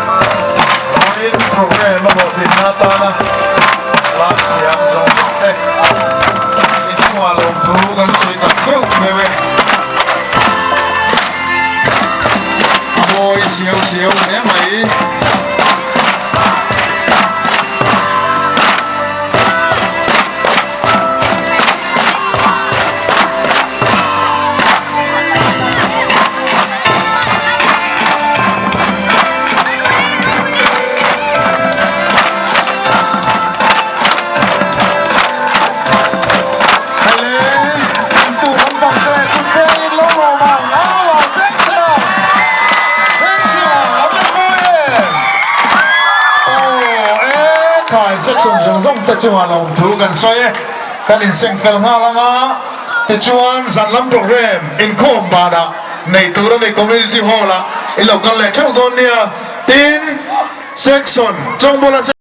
Vawiin programme a hlawhtlinna atana lak thiam zawng zawng te inchungah lawmthu kan sawi tak meuh meuh e. A mawi siau siau hle mai. Section zawng zawng te chungah lawmthu kan sawi e. Kan inseng fel nghal ang a, tichuan zan lam program inkhawm banah nei tur a ni Community Hall ah in lo kal leh theuh dawn nia. Tin, Section, Chawngbawla.